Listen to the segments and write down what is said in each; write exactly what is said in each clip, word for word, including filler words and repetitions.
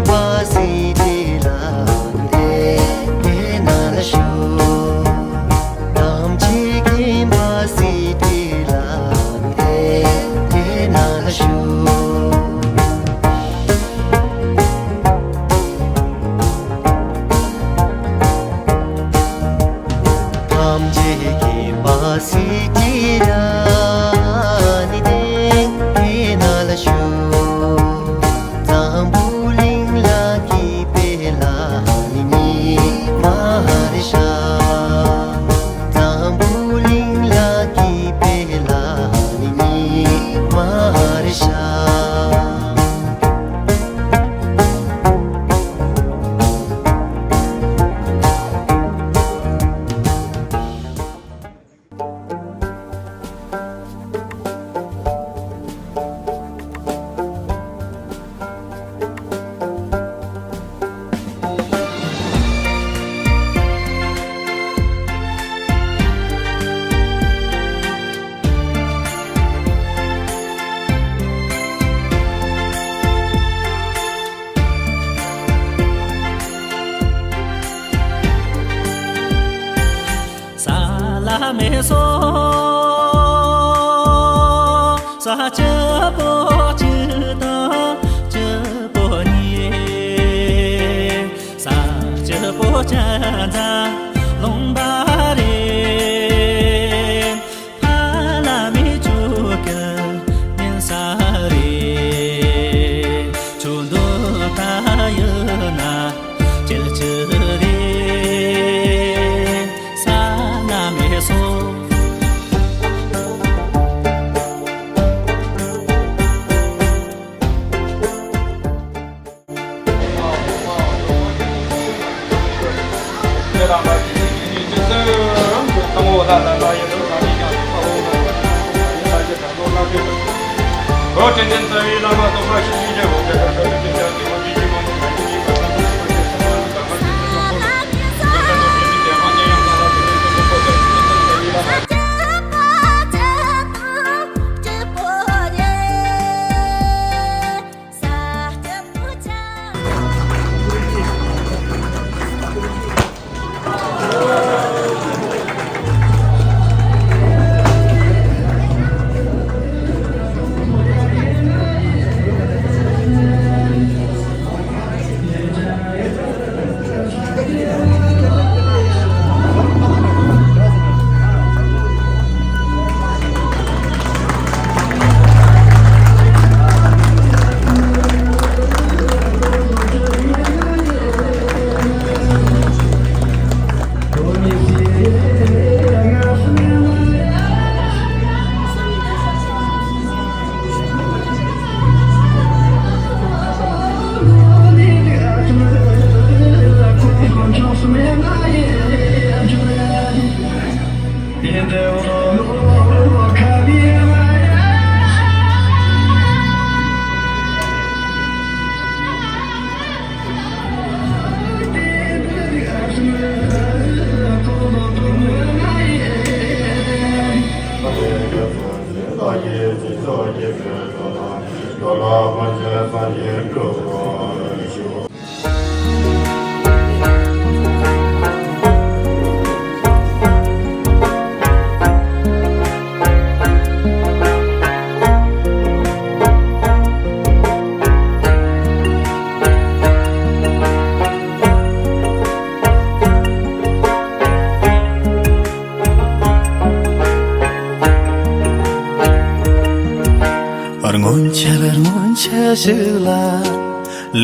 པ་སྲིད་དེ་ལ་དེ་དེ་ན་ལ་ཤོག་དམ་ཆོས་མཁྱེན་པ་སྲིད་དེ་ལ་དེ་དེ་ན་ལ་ཤོག་ཐམས་ཅད་མཁྱེན་པ་སྲིད་ཀྱི་ར་ནི་དེ་དེ་ན་ལ་ཤོག་འཛམ་བུ་གླིང་ལ་སྐྱིད་པའི་ལ་ནི་ཉི་མ་རེ་ཤ་འཛམ་བུ་གླིང་ལ་སྐྱིད་པའི་ལ་ནི་ཉི་མ་རེ་ཤ་ས་ལ་མེ་སོ། ས་སྐྱིད་པོ་གཅིག་དང་སྐྱིད་པོ་གཉིས། ས་སྐྱིད་པོ་ཅན་ཙང་ལུང་པ་རེད། ཧ་ལ་མི་ཆུ་ཀུན་ཉན་ས་རེད། ཆུ་འདུག་ད་ཡོད་ན་ཅིལ་ཅིལ་རེད། ས་ལ་མེ་སོ། སྔོན་ཆད་སྔོན་ཆད་ཞིག་ལ།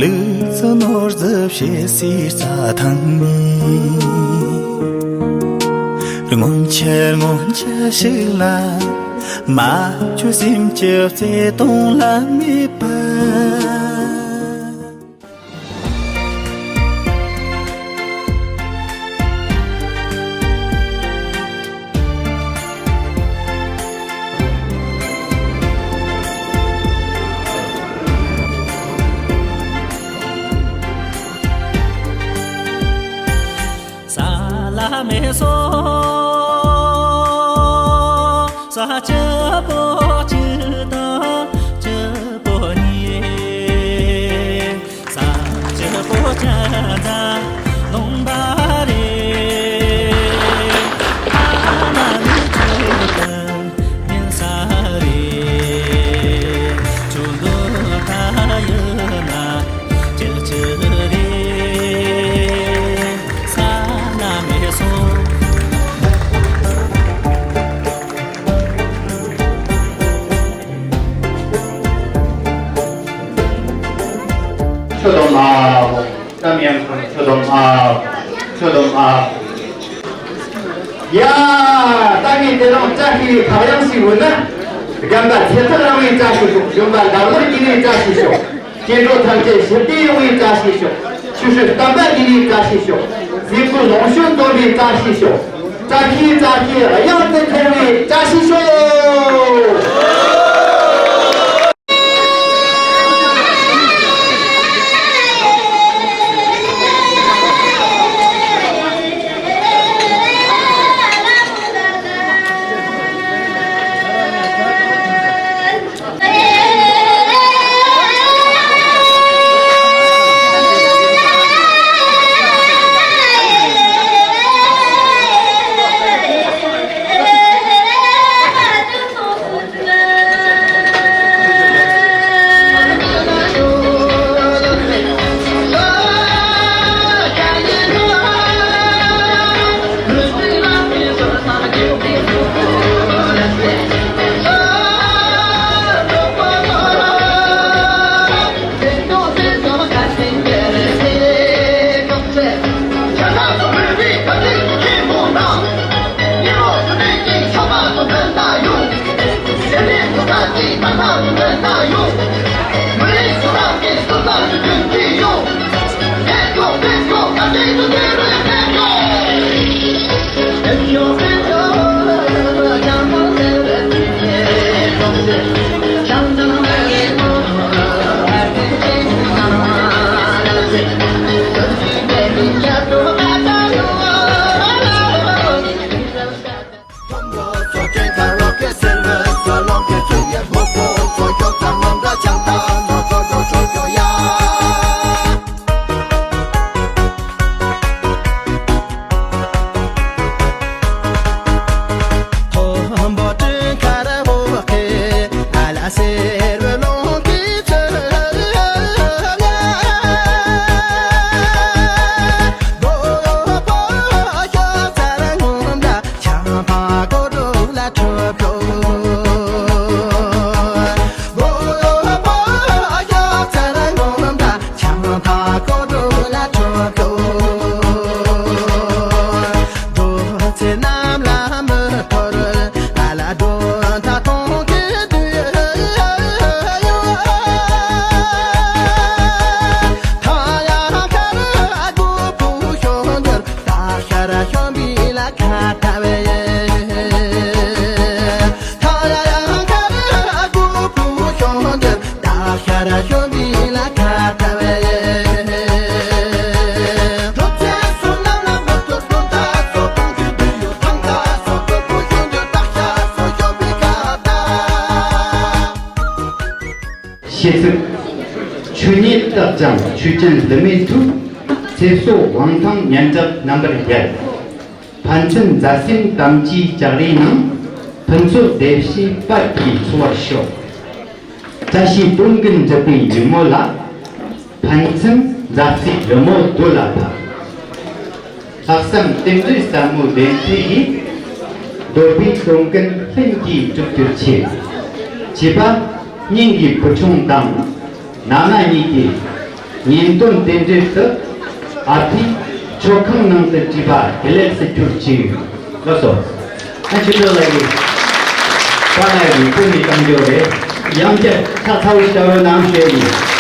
ལུག་རྫི་ནོར་རྫི་བྱེད་སའི་རྩྭ་ཐང་ནས། སྔོན་ཆད་སྔོན་ཆད་ཞིག་ལ། མ་བཅོས་སེམས་ཀྱི་བརྩེ་དུང་ལ་མེད་པ། ས་ལ་མེ་སོ། ས་སྐྱིད་པོ་གཅིག་དང་སྐྱིད་པོ་གཉིས། ས་ ཆོས་དང་མ། ཀྲམ་ཡང་ཁོང་ཆོས་དང་མ། ཆོས་དང་མ། ཡ། ད་ངས་དེ་རིང་བཀྲ་ཤིས་པའི་ཁ་གཡང་ཞིག་འོས་ན། རྒན་པ་ཚེ་ཐར་རིང་བའི་བཀྲ་ཤིས་ཤོག་གཞོན་པ་འགག་ལོར་གྱི་ནས་བཀྲ་ཤིས་ཤོག་སྐྱེ་འགྲོ་ཐམས་ཅད་ཞི་བདེ་ཡོང་བའི་བཀྲ་ཤིས་ཤོག་ཆོས་སྲིད་གཏམ་པ་འདི་ནས་བཀྲ་ཤིས་ཤོག་སྲིད་པའི་ལོངས་སྤྱོད་འཛོམས་པའི་བཀྲ་ཤིས་ཤོག་བཀྲ་ཤིས་བཀྲ་ཤིས་གཡང་དུ་འཐེན་པའི་བཀྲ་ཤིས་ཤོག་ཤེས་ཚིག་ཆོས་ཉིད་རྟག་ཅིང་ཆོས་ཅན་བསླུ་མེད་ཐུགས། ཚེ་སྲོག་དབང་ཐང་སྙན་གྲགས་རྣམ་པར་རྒྱལ། ཕན་ཚུན་མཛའ་སེམས་དམ་བཅའི་ལྕགས་རིའི་ནང་། ཕུན་ཚོགས་བདེ་གཤེགས་དཔལ་གྱིས་འཚོ་བར་ཤོག་བཀྲ་ཤིས་སྟོང་གི་འགྲུབ་པའི་ཉིན་མོ་ལ། ཕན་ཚུན་མཛའ་བརྩེའི་རི་མོ་རྡོ་ལ་ཕབ། ལྷག་བསམ་རྟེན་འབྲེལ་ཟབ་མོའི་བདེན་མཐའ་ཡིས། འདོད་པའི་དོན་ཀུན་ལྷུན་གྱིས་གྲུབ་གྱུར་ཅིག་བྱིས་པ་སྙིང་གི་བུ་ཆུང་དང་། མནའ་མ་གཉིས་ཀྱི་གཉེན་དོན་རྟེན་འབྲེལ་དུ། ཨ་ཕའི་མཆོད་ཁང་ནང་དུ་བྲིས་པ་དེ་ལེགས་སུ་གྱུར་ཅིག་ལགས་སོ། ཨ་ཅེ་ལགས་ཀྱིས་ཕ་མ་ཡི་སྐུ་ནས་བཏང་རྒྱུ་རེད། ཡང་བསྐྱར་ཕྱག་ཚ་བོ་ཞིག་བརྒྱབ་གནང་ཞུ་ཡི་ཡིན།